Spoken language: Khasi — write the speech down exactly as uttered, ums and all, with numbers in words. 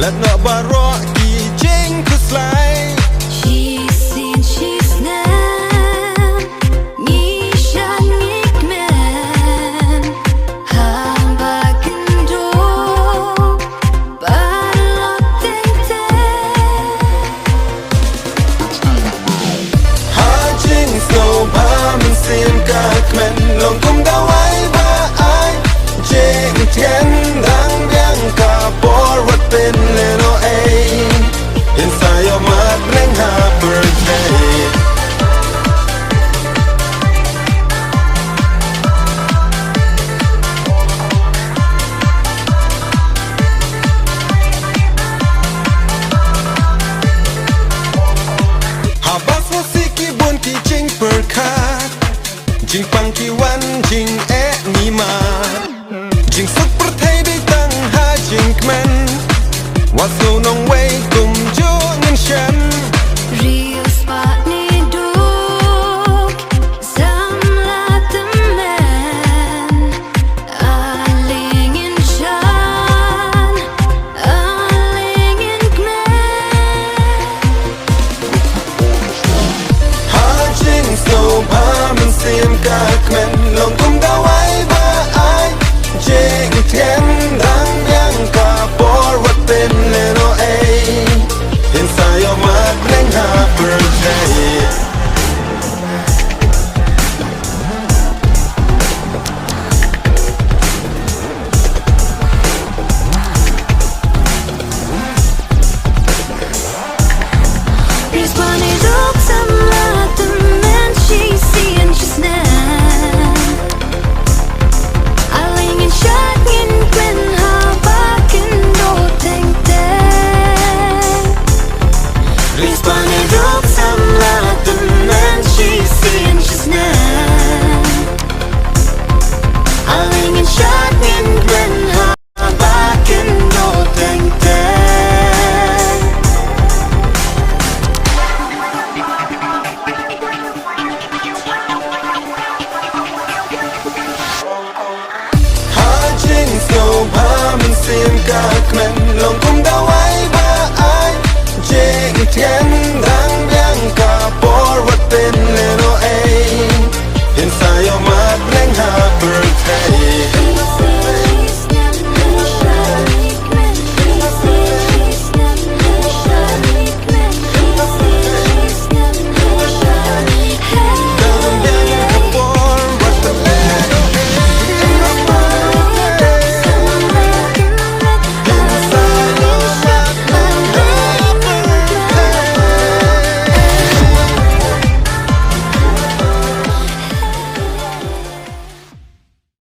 Leit noh baroh ki jingkhuslai. Shisien shisnem ngi shad ngi kmen haba kynduh paralok teng teng. Ha jingsngewbha mynsiem ka kmen long kum dawai ba ai jingthiang dang biang ka por wat pynlehnoh ei. Hin sa ïohmad reng ha pyrthei. Haba sngewsih ki bun ki jingpyrkhat, jingpang ki wan jingeh ngi mad. Jingsuk pyrthei dei tang ha jingkmen. Wat sngew nongwei kumjuh ngin shem. Riewspah ne duk samla tymmen. Ale ngin shan, ale ngin kmen. Ha jingsngewbha mynsiem ka kmen long kum dawai ba ai jingthiang dang biang ka por wat pynlehnoh ei. Hin sa ïohmad reng ha pyrthei. Riewspah ne duk samla tymmen shisien shisnem. Ale ngin shad ngin kmen haba kynduh teng teng. Riewspah ne duk samla tymmen shisien shisnem. Ale ngin shad ngin kmen haba kynduh teng teng. Ha jingsngewbha mynsiem ka kmen long kum dawai